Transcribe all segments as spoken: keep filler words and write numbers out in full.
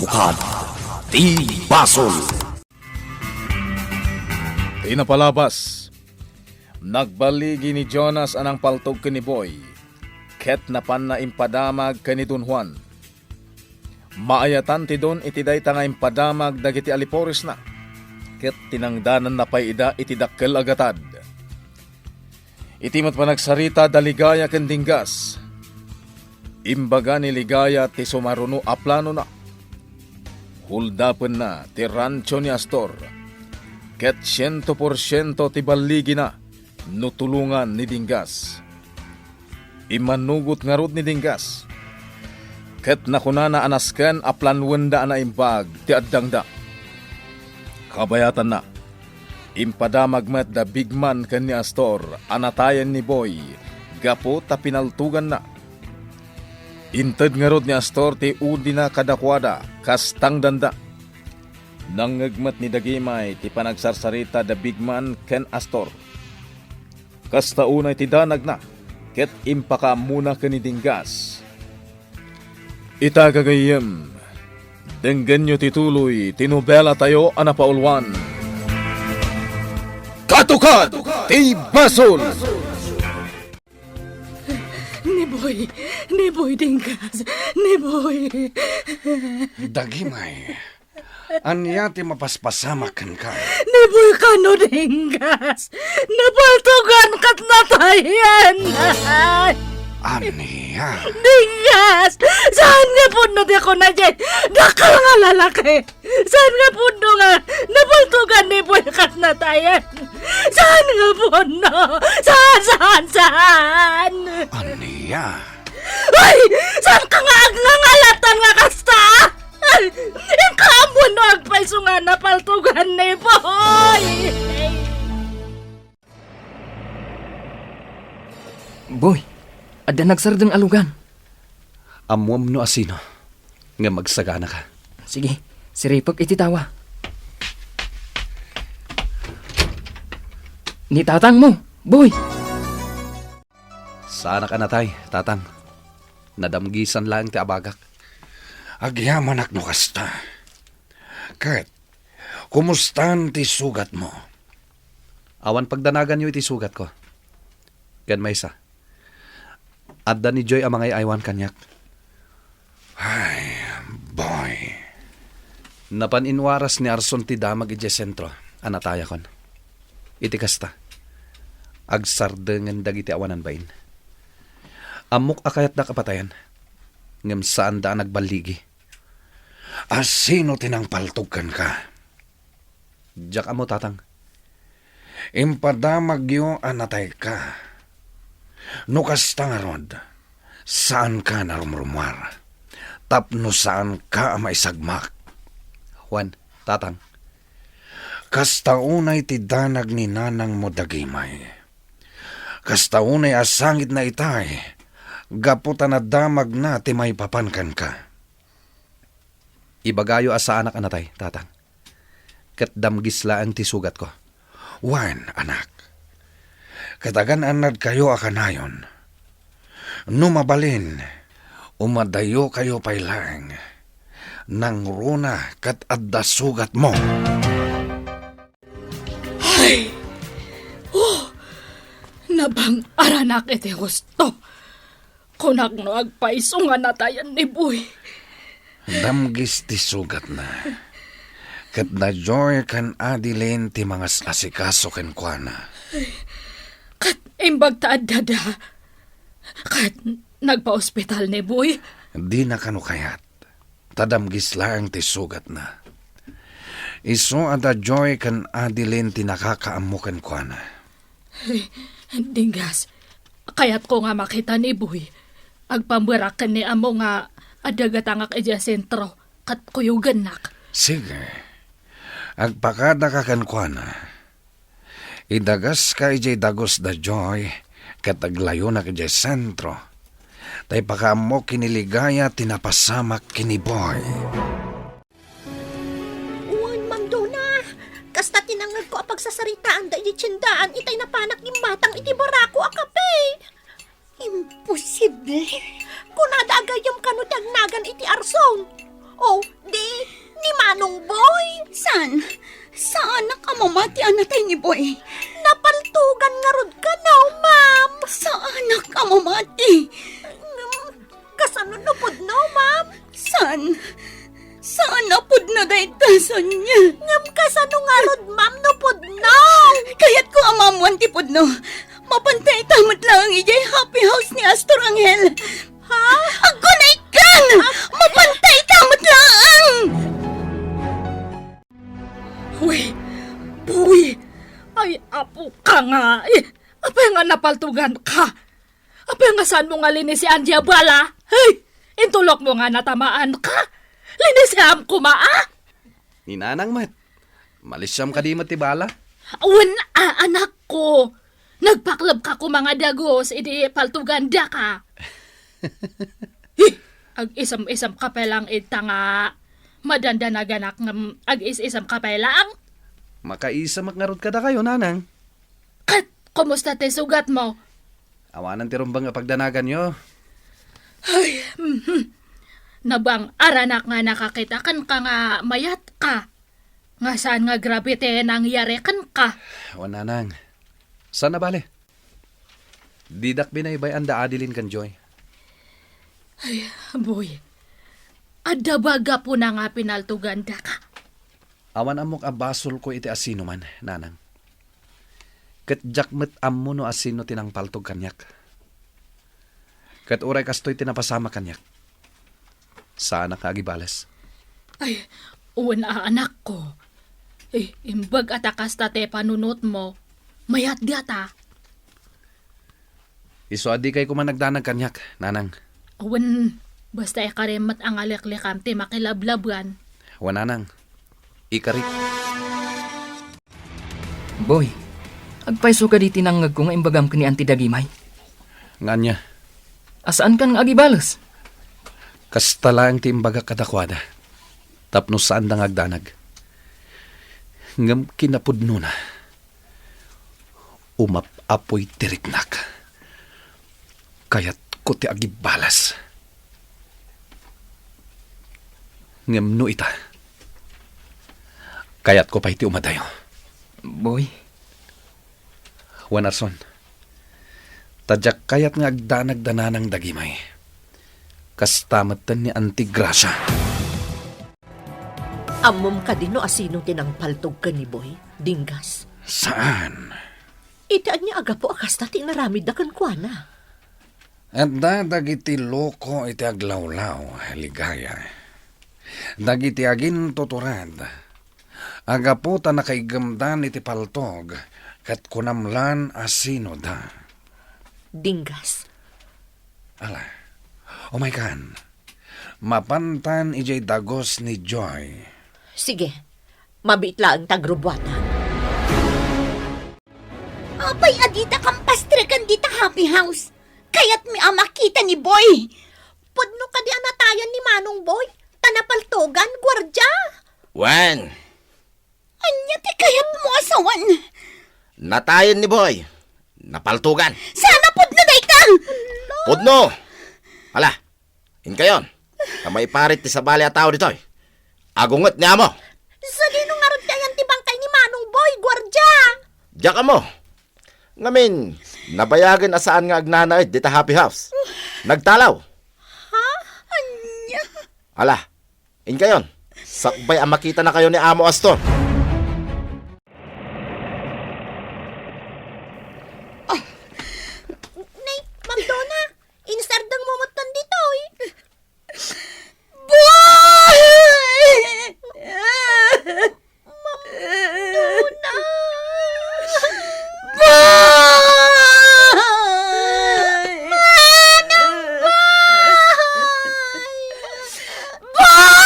Bukad ti basol. Ti napalabas, nagballigi ni Jonas a nangpaltog ken ni Boy, ket napanna impadamag ken ni Don Juan. Maayatan ti Don iti dayta nga impadamag dagiti alipurisna, ket tinangdananna pay ida iti dakkel a gatad. Iti met panagsarita da Ligaya ken Dinggas, imbaga ni Ligaya ti sumaruno a planona. Huldapenna ti rancho ni Astor, ket siento porsiento ti balligina no tulongan ni Dinggas. Immanugot ngarud ni Dinggas, ket nakunana a nasken a planuenda a naimbag ti addangda. Kabayatanna, impadamag met da Bigman ken ni Astor a natayen ni Boy gapu ta pinaltoganna. Inted ngarud ni Astor ti udina kadakuada kas tangdanda. Nangngeg met ni Dagimay ti panagsarsarita da Bigman ken Astor. Kasta unay ti danagna, ket impakaammona ken ni Dinggas. Ita gagayyem, denggenyo ti tuloy ti nobelatayo a napauluan, Katukad ti Basol! Ni Boy, ni Boy Dinggas, ni Boy. Dagimay, ania ti mapaspasamak kenka? Ni Boy kano Dinggas, napaltogan ket natayen. Ania? Dinggas, saan nga pudno ti kunana diay dakkel nga lalaki? Saan nga pudno nga napaltogan ni Boy ket natayen? Saan nga pudno? Saan, saan, saan? Ania? Ay! Saan ka nga agngangalatan nga kasta? Ay! Inka ammon no agpayso nga napaltogan ni Boy! Boy, adda nagsardeng a lugan. Ammoam no asino, ngem agsagana ka. Sige, siripek iti tawa. Ni tatang mo, Boy! Saanak a natay, tatang. Nadamgisan laeng ti abagak. Agyamanak no kasta. Ket, kumustan ti sugatmo? Awan pagdanaganyo iti sugatko. Ken maysa, adda ni Joy a mangay-aywan kaniak. Ay, Boy. Napan inwaras ni Arson ti damag idiay sentro a natayakon. Iti kasta, agsardengen dagiti awanan bain. Ammok a kayatdak a patayen, ngem saanda a nagballigi. Asino ti nangpaltog kenka? Diak ammo, tatang. Impadamagyo a natayka. No kasta ngarud, saanka narumrumuar, tapno saanka a maisagmak. Wen, tatang. Kasta unay ti danag ni nanangmo Dagimay. Kasta unay a sangitna itay, gapu ta nadamagna ti maipapan kenka. Ibagayo a saanak a natay, tatang. Ket damgis laeng ti sugatko. Wen, anak. Ket agan-annadkayo a kanayon. No mabalin, umadayokayo pay laeng. Nangruna ket adda sugatmo. Ay! Oh! Nabang-aranak iti husto. Kunak no agpayso nga natayen ni Boy. Damgis ti sugatna. Ket da Joy ken Adeline ti mangas-asikaso kenkuana. Ket imbag ta addada. Ket nagpaospital ni Boy? Dina kano kayat. Ta damgis laeng ti sugatna. Isu a da Joy ken Adeline ti nakakaammo kenkuana. Eh, Dinggas, kayatko nga makita ni Boy. Agpamberak ken ni ammo nga adda gatangak idiay sentro, ket kuyogennak. Sige. Agpakadaka kenkuana. Idagaska idiay dagus da Joy, ket aglayonak idiay sentro. Ta ipakaammok ken ni Ligaya ti napasamak ken ni Boy. Wen, Ma'am Dona, kasta ti nangngegko a pagsasaritaanda idiay tiendaan itay napanak gimmatang iti barako a kape. Imposible. Kunada a gayyem kano ti agnagan iti Arson. Oh, di Manong Boy? Saan? Saanak a mamati a natay ni Boy? Napaltugan ngarud kano, ma'am. Saanak a mamati? Ngem, kasano no pudno, ma'am? Saan? Saan a pudno dayta, Sonia? Ngem kasano ngarud, ma'am, no pudno? Kayatko a maammuan ti pudno. Mapanta ita met laeng idiay happy house ni Astor Angel. Ha? Agkunaykan! Mapanta ita met laeng! Uy, Boy! Ay, apo ka nga! Eh, apay nga napaltugan ka? Apay nga saan mo nga linisian diay bala? Hey! Intulok mo nga natamaan ka? Linisiam koma, ah! Ni Nanang met. Malisiam kadi met ti bala? Wen a, anakko. Nagpaklebka koma nga dagus idi paltugandaka. Hi! Ag-isem-isem ka pay lang ita nga madandanaganak ngem ag-is-isem ka pay lang? Makaisemek ngarud kadakayo, Nanang. Ket kumusta ti sugatmo? Awanen ti rumbeng a pagdanaganyo. Ay, mhm. Nabang-aranak nga nakakita kenka nga mayatka. Nga saan nga grabe ti nangyari kenka? Wen, Nanang. Saan a bale? Didak binaybay-an da Adeline ken Joy. Ay, Boy. Adda ba gapuna nga pinaltugandaka? Awan ammok a basolko iti asinoman, Nanang. Ket diak met ammo no asino ti nangpaltog kaniak. Ket uray kastoy ti napasamak kaniak, saanak nga agibales. Ay, wen a, anakko. Eh, imbag a ta kasta ti panunotmo, mayat diata. Isu a dikay koma nagdanag kaniak, Nanang. Wen, basta ikarem met a ngaleklekan ti makilablabwan. Wen, Nanang. Ikarik. Boy, agpayso kadi ti nangngegko nga imbagam ken ni Auntie Dagimay? Nga ania? A saankan nga agibales? Kasta laeng ti imbagak kadakuada, tapno saanda nga agdanag. Ngem kinapudnona, umap-apoy ti riknak. Kayatko ti agibales. Ngem no ita, kayatko pay ti umadayo. Boy. Wen, Arson, ta diak kayat nga agdanag da Nanang Dagimay. Kasta metten ni Auntie Gracia. Ammom kadi no asino ti nangpaltog ken ni Boy, Dinggas? Saan? Iti ania a gapu a kasta ti inaramidda kenkuana? Adda dagiti loko iti aglawlaw, Ligaya. Dagiti agintuturad a gapu ta nakaiggemdan iti paltog, ket kunam lan a sinoda. Dinggas. Ala, umaykan. Mapantan idiay dagus ni Joy. Sige, mabiit laeng ta agrubuatan. Apay a dita kampastreken dita happy house? Kayatmi a makita ni Boy. Pudno kadi a natayan ni Manong Boy? Ta napaltogan, guardia? Wen. Ania ti kayatmo a sawen? Natayan ni Boy. Napaltogan. Saan a pudno dayta? Pudno! Ala, inkayon. Ta maiparit ti sabali a tao ditoy. Agunget ni amo. Sadino ngarud kayan ti bangkay ni Manong Boy, guardia? Diak ammo. Ngamin, nabayagen a saan nga agnanaed dita happy house. Nagtalaw. Ha? Ania? Ala, inkayon, sakbay a makitanakayo ni Amo Astor. Ah, nay, Ma'am Donna, insardengmo met ditoy. Boy! Ma'am Donna! Boy! Manang Boy! Boy!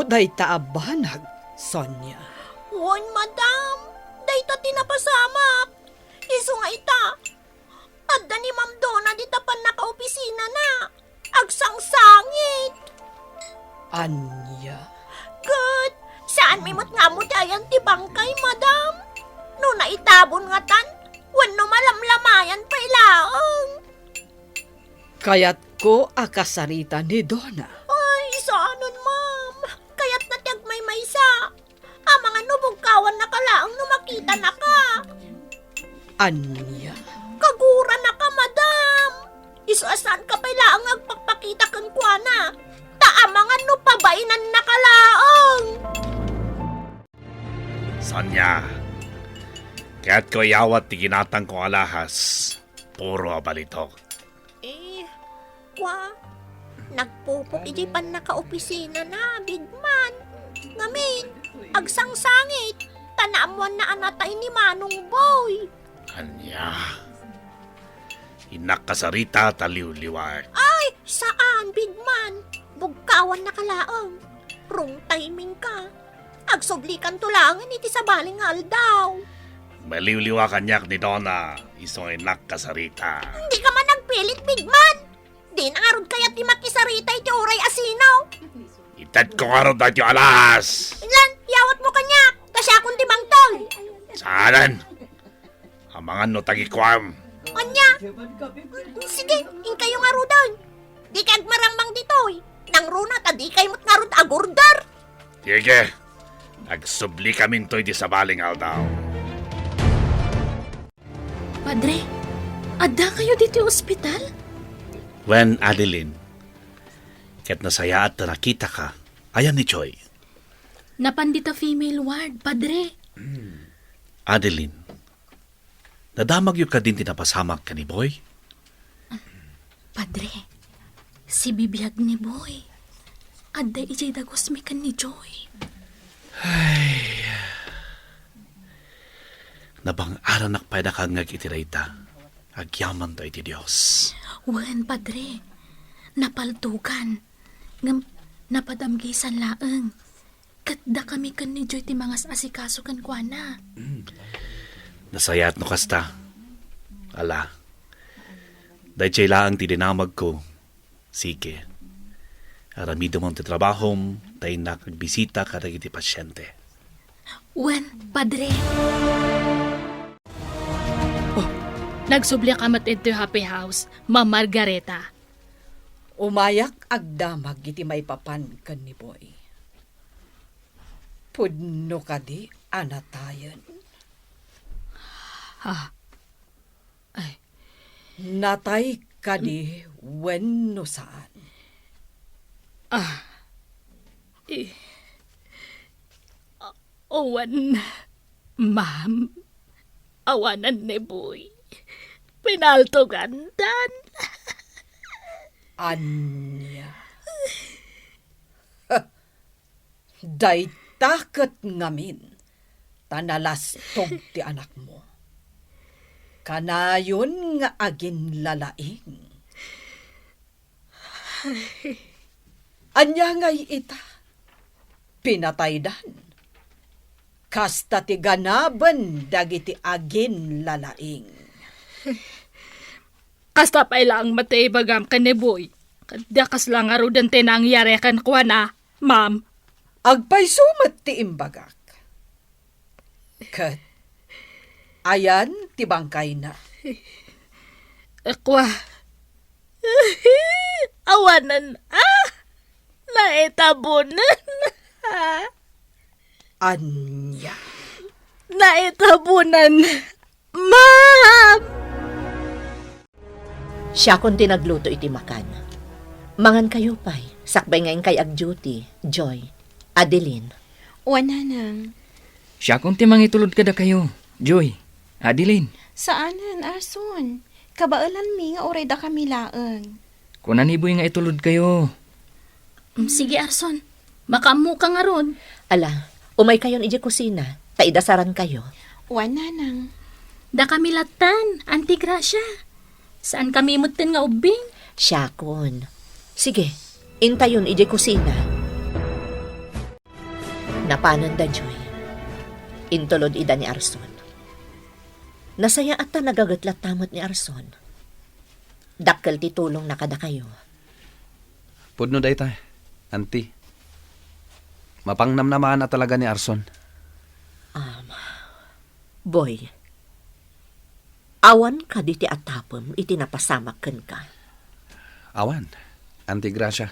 dayta a banag, Sonia. Wen, madam, dayta ti napasamak. Isu nga ita, adda ni Ma'am Donna dita pannakaopisinana. Agsangsangit. Ania? Ket, saanmi met nga ammo ti ayan ti bangkay, madam? No naitabon ngatan, wenno malamlamayan pay laeng. Kayatko a kasarita ni Donna. Ay, saanen, ma'am. Kayatna ti agmaymaysa. Amangan no bugkawannaka laeng no makitanaka. Ania? Kaguranaka, madam. Isu a saanka pay laeng nga agpakpakita kenkuana. Ta amangan no pabainannaka laeng. Sonia, kayatko iyawat ti ginatangko a lahas. Puro a balitok. Eh, kwa, nagpupok idiay pannakaopisinana, Big Man. Ngamin, agsangsangit, ta naammoanna a natay ni Manong Boy. Ania? Innak kasarita ta liwliwaek. Ay, saan, Big Man. Bugkawannaka laeng. Wrong timing ka. Agsublikanto laengen iti sabali nga aldaw. Maliwliwa kaniak ni Donna, isu nga innak kasarita. Dika man agpilit, Big Man. Dina ngarud kayat ti makisarita iti uray a sino. Itedko ngarud daytoy a lahas. Inlan, iyawatmo kaniak, ta siakon ti mangtol. Saanen? Amangan no tagikuam. Ania? Sige, inkayo ngaruden. Dika agmarangmang ditoy. Nangruna ta dikay met ngarud agurder. Sige, agsubli kaminto iti sabali nga aldaw. Padre, adda kayo ditoy ospital? Wen, Adeline. Ket nasayaat ta nakitaka. Ayan ni Joy? Napan dita female ward, Padre. Adeline, nadamagyo kadin ti napasamak ken ni Boy? Padre, sibibiag ni Boy. Adda idiay dagusmi ken ni Joy. Ay, nabang-aranak pay a nakangngeg iti dayta. Agyamanto iti Dios. Wen, Padre. Napaltugan. Ngem napadamgisan laeng. Ket dakami ken ni Joy ti mangas-asikaso kenkuana. Nasayaat no kasta. Ala, daydiay laeng ti dinamagko. Sige. Aramidem ti trabahom, ta innak agbisita kadagiti pasiente. Wen, Padre. Oh, nagsubliak met iti happy house, Ma'am Margareta. Umayak agdamag iti maipapan ken ni Boy. Pudno kadi a natayen? Ah. Ay. Natay kadi wenno saan? Ah. I-, a-, wen, ma'am. Awanan ni Boy. Pinaltugandan. Ania? Dayta ket ngamin, ta nalastog ti anakmo. Kanayon nga aginlalaing. Ania ngay ita? Pinataydan. Kasta ti ganaben dagiti aginlalaing. Kasta pay laeng met ti ibagam ken ni Boy. Ket diak kasla ngaruden ti nangyari kenkuana, ma'am. Agpayso met ti imbagak. Ket ayan ti bangkayna? Kua. Awanan, ah! Naitabunan. Ania? Naitabunan. Ma'am! Siakon ti nagluto iti makan. Mangankayo pay, sakbay nga inkay ag-duty, Joy, Adeline. Wen, nanang. Siakon ti mangitulod kadakayo, Joy, Adeline. Saanen, Arson. Kabaelanmi nga uray dakami laeng. Kuna ni Boy nga itulodkayo. Mm, sige, Arson. Makaammoka ngarud. Ala, umaykayon idiay kusina, ta idasarankayo. Wen, nanang. Dakami lattan, Auntie Gracia. Saankami metten nga ubbing? Siakon. Sige, intayon idiay kusina. Apanen da, Joy. Intulod ida ni Arson. Nasayaat ta nagaget latta met ni Arson. Dakkel ti tulongna kadakayo. Pudno dayta, Auntie. Mapangnamnamaan a talaga ni Arson. Um, Boy, awan kadi ti atapem iti napasamak kenka? Awan, Auntie Gracia.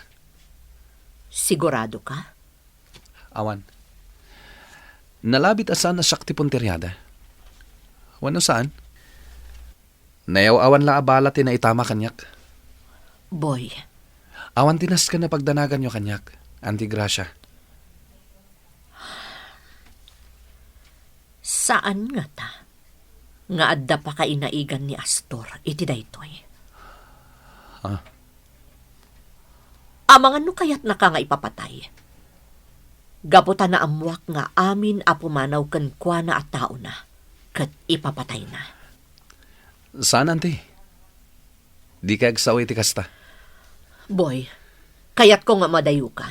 Sigurado ka? Awan. Nalabit a saan a siak ti punteriada. Wenno saan? Nayaw-awan la a bala ti naitama kaniak. Boy. Awan ti nasken a pagdanaganyo kaniak, Auntie Gracia. Saan ngata nga adda pakainaigan ni Astor iti daytoy? Ah. Amangan no kayatnaka nga ipapatay. Gapu ta naammuak nga amin a pumanaw kenkuana a taona ket ipapatayna. Saan, Auntie? Dika agsao iti kasta. Boy, kayatko nga madayoka.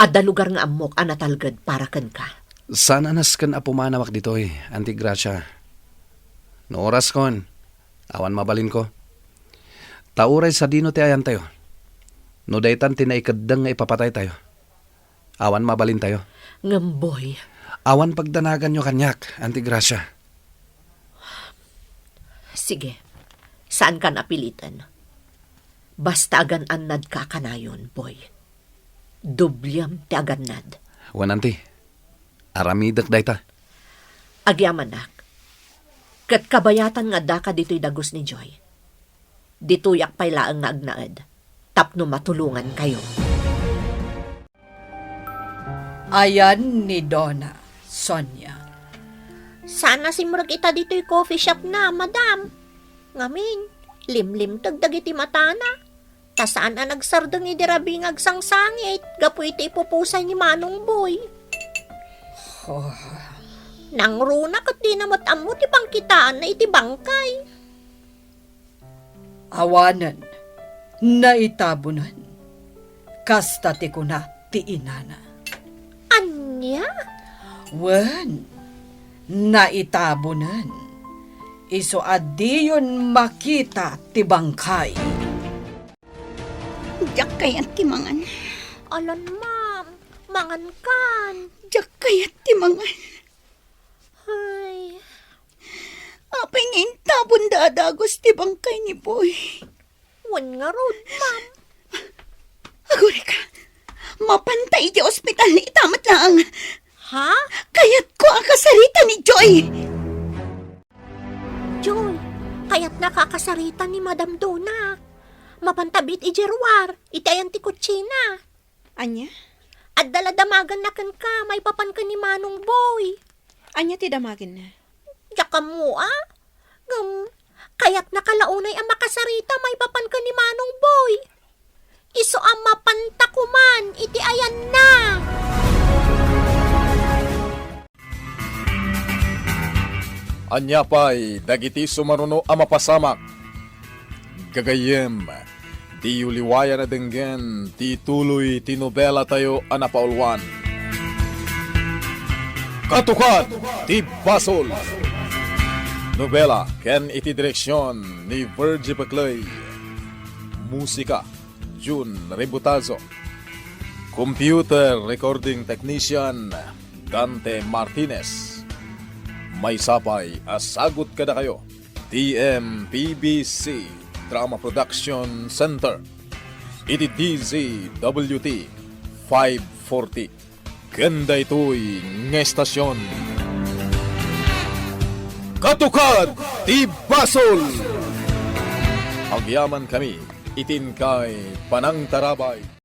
Adda lugar nga ammok a natalged para kenka. Saan a nasken a pumanawak ditoy, Auntie Gracia. No oraskon, awan mabalinko. Ta uray sadino ti ayantayo, no daytan ti naikeddeng nga ipapataytayo, awan mabalintayo. Ngem, Boy. Awan pagdanaganyo kaniak, Auntie Gracia. Sige, saankan a piliten. Basta agan-annadka a kanayon, Boy. Doblem ti agannad. Wen, Auntie. Aramidek dayta. Agyamanak. Ket kabayatan nga addaka ditoy dagus ni Joy. Ditoyak pay laeng nga agnaed tapno matulongankayo. Ayan ni Donna, Sonia. Saan a simrek ita ditoy coffee shop na, madam. Ngamin, limlimteg dagiti matana. Ta saan a nagsardeng idi rabii nga agsangsangit gapu iti ipupusay ni Manong Boy. Oh. Nangruna ket dina met ammo ti pangkitaanna iti bangkay. Awanen, naitabonen. Kasta ti kuna ti inana. Ania? Wen, naitabonen. Isu a diyon makita ti bangkay. Diak kayat ti mangan. Alan, ma'am, mangankan. Diak kayat ti mangan. Ay. Apay nga intabonda a dagus ti bangkay ni Boy? Wen ngarud, ma'am. Agurayka, mapanta idiay ospital ita met laeng. Ha? Kayatko a kasarita ni Joy. Joy, kayatnaka a kasarita ni Madam Donna. Mapanta biit idiay ruar, iti ayan ti kutsina. Ania? Adda la damagenna kenka maipapan ken ni Manong Boy. Ania ti damagenna? Diak ammo a. Ngem, kayatnaka la unay a makasarita maipapan ken ni Manong Boy. Isu a mapanta koman iti ayanna. Ania pay dagiti sumaruno a mapasamak? Gagayyem, diyo liwayan a denggen ti tuloy ti nobelatayo a napauluan, Katukad ti Basol. Nobela ken iti direksion ni Virgie Peclay. Musika, Jun Rebutazo. Computer recording technician, Dante Martinez. Maysa pay a sagut kadakayo, T M P B C Drama Production Center, iti D Z W T five forty. Ken daytoy nga estasion, Katukad ti Basol. Agyamankami iti inkay panangtarabay.